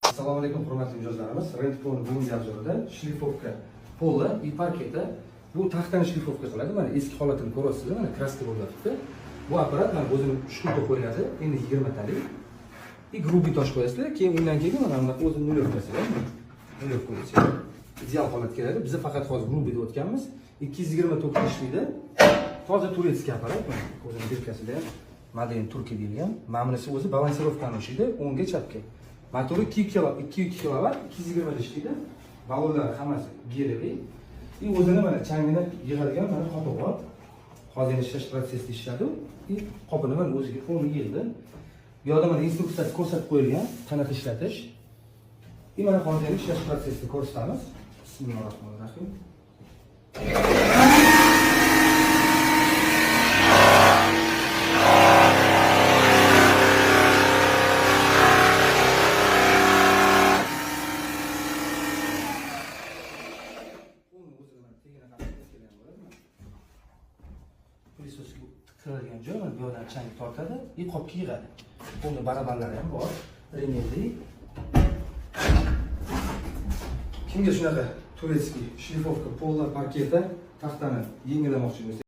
Assalomu alaykum, hurmatli mijozlarimiz. Rent Pro'ni bugungi обзор ida шлифовка пола и parketa. Bu taxtani шлифовка qiladi. Mana eski holatini ko'ryapsizlar, mana краска bo'lyapti. Bu apparat mana o'zini штука qo'yiladi, endi 20 talik. И грубый tosh qo'yasizlar, keyin undan keyin mana bunaqa o'zini нулевка si bor. Нулевка o'zi. Ideal holat keladi. Biz faqat hozir грубый deb o'tganmiz. 220 tokda ishlaydi. Hozir турецкий apparat, mana o'zini бирка sida ham Made in Turkey deyilgan. Mana bunisi o'zi балансировка ni ushlaydi, o'ngga chapga. Motori 2 kilo, 2 kilovat, 220 da ishlaydi. Ballonlari hammasi гелевый. И o'zini mana changini yig'adigan mana qopi bor. Hozir endi ishlash protsessida ishladi. И qopini mana o'ziga qo'lni yig'di. Bu yoqda mana instruksiyasi ko'rsatib qo'yilgan, qanaqa ishlatish. И mana hozir endi ishlash protsessini ko'rsatamiz. Bismillahirrohmanirrohim. Qo'lni o'zini mana tagini qarab kelgan bo'ladi. Пылесос ga tiqiladigan joy mana bu yoqdan chang tortadi и qopga yig'adi. Qo'lni barabanlari ham bor, ремень li. Kimga shunaqa турецкий шлифовка пола, parketa, taxtani yengillamoqchi bo'lsa